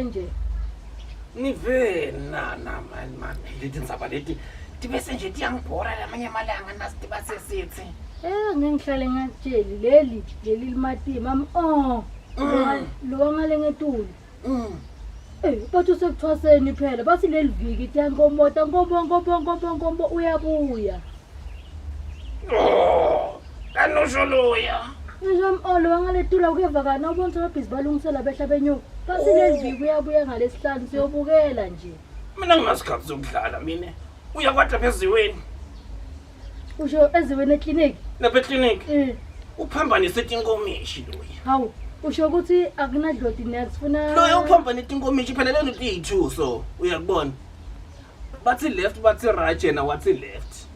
nje. Nive na na mani mani leti ndzaba leti tibese nje tiyangibhora lamanye amalanga nasitiba sesithi. Eh ngihlale ngatsheli leli leli limatima am oh. Lo ngale ngetulu. Eh bathi usekuthwaseni phela bathi leli viki tiyankomota nkombo nkombo nkombo nkombo uyabuya. Oh, kanusho loya. Ngisho molo wangaletula ukuyevakana ubona ukuthi ababhizi balungisela behla benyuka. Bathi leli viki uyabuya ngalesihlanu siyobukela nje. Mina nginasikhathi sokudlala mina. Uyakwada pheziweni. Usho eziweni ekliniki? Lapha ekliniki. Uphambanise tinkomishi loya. Hawu, usho ukuthi akunadloti next funa Loya uphambane tinkomishi phela lento iyi-two so uyakubona. Bathi left bathi right yena wathi left.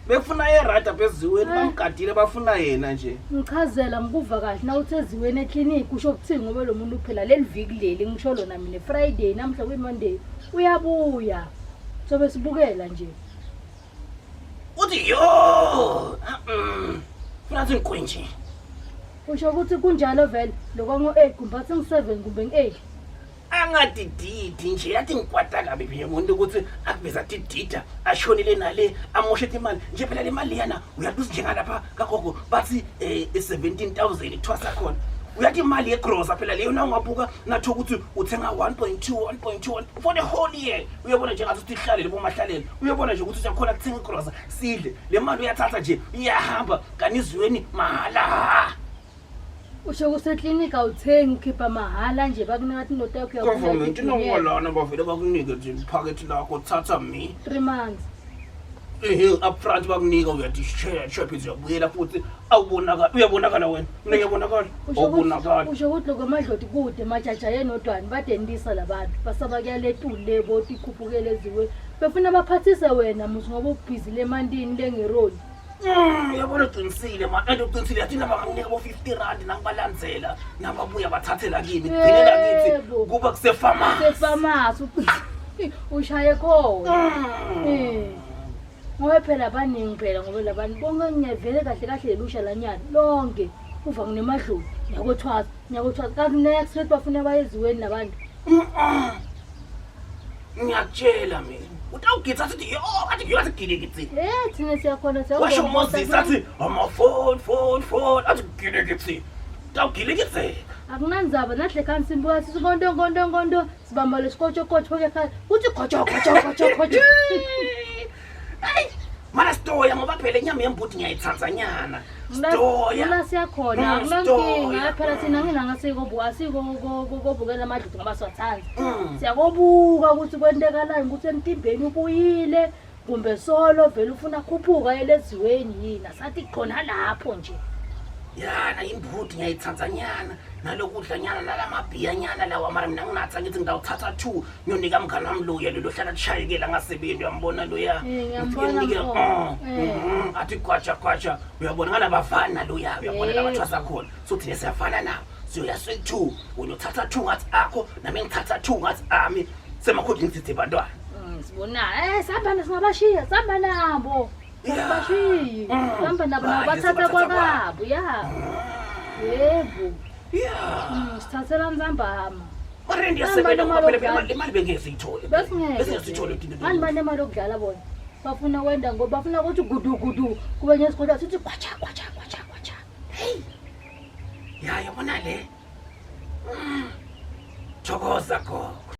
Befuna ye right apha eziweni bamgadile bafuna yena nje. Ngichazela ngikuva kahle na uthi eziweni ekliniki usho ukuthini ngoba lo muntu phela leli viki leli ngisho lona mina Friday namhla kuyi-Monday uyabuya. Sobe sibukela nje. Uthi yo. Funa athi ngiqwenje. Usho ukuthi kunjalo vele lokwango-8 kumbe athi ngi-7 kumbe ngi-8. Angadididi nje yathi ngikwata kabi phela umuntu ukuthi akuveza didida ashonele nale amoshe imali nje phela le mali yana uyathi njengalapha kagogo bathi 17000 ithwasa khona uyathi imali yegrosa phela leyo na ungabuka natho ukuthi uthenga 1.2 1.2 for the whole year uyabona nje ngathi uthi ihlalele bomahlalele uyabona nje ukuthi uyakhona kuthenga igrosa sidle le mali uyathatha nje iyahamba kanizweni mahala. Usho kuseklinikhi awuthengi ukhipha mahhala nje bakunika athi indoda yakho Government inongolana bavele bakunike nje iphakethe lakho thatha mi. 3 months. Ehe upfront bakunika uyathi share share uyabuyela futhi awubonakala uyabonakala wena mina ngiyabonakala awubonakala. Usho ukuthi lokho amadloti kude majaja yenodwane badendisa labantu basaba kuyaletuli le boti ikhuphukele eziweni befuna baphathise wena musi ngoba ubhizi lemantini lengeroli. Uyabona uqinisile ma and uqinisile yathi nabanginika bo 50 rand nangibalandzela nababuya bathathela kimi gcinela kithi Yebo. kuba kusefamasi. Sefamasi ushaye khona. Ngoba phela baningi phela ngoba labantu bonke ngiyavele kahle kahle lusha lanyana lonke uva kunemadloti ngiyakothwasa ngiyakothwasa kanti next week bafuna bayeziweni nabantu. Ngiyakutshela mina utawugitsa athi yo athi yo athi gilikitsi. Eh thina siyakhona Washo Moses athi ama phone phone phone athi gilikitsi. Utawugilikitseka. Akunandzaba nahle kanti simbuka sithi nkonto nkonto nkonto sibamba lesikotshokotsho ke khaya uthi khotsho khotsho khotsho khotsho. Hayi mana sitoya ngoba phela inyama yembuti ngiyayitsandza nyana. Sitoya. Mina siyakhona akunankinga phela thina nginanga sikobuka asikobukela amadloti ngoba siwathanda. Siyakobuka ukuthi kwentekalani ukuthi emtimbeni ubuyile kumbe solo vele ufuna khuphuka eleziweni yini asathi khona lapho nje. Yana imbuti ngiyayitsandza nyana nalokudla nyana nalamabhiya nyana lawa mara mina nginatha ngithi ngidawuthatha 2 ngiyonika mngani wami loya lo lohlala kushayekela ngasebenzi uyambona loya. Ngiyambona Ngifike nginike, mfo. Athi kwacha kwacha uyabona ngalabafana loya uyabona labathwasa khona so thina siyafana nabo siyoya soyi-2 wena uthatha 2 ngathi akho nami ngithatha 2 ngathi ami semakhodi ngithethe bantwana. Sibona sihamba singabashiya sihamba nabo. Singabashiyi. Sihamba nabo nabo Hayi, bathatha sibathatha kwakabo ya. Yebo. Sithathela nzambama. Mara ndiyasebenza ngoba phela imali imali bengeke siyithole. Besingeke. Besingeke siyithole thina. Mani banemali yokudlala bona. Bafuna kwenda ngoba bafuna ukuthi gudu gudu kube ngesikhola sithi kwacha kwacha kwacha kwacha. Hey. Ya yabona le. Thokoza gogo.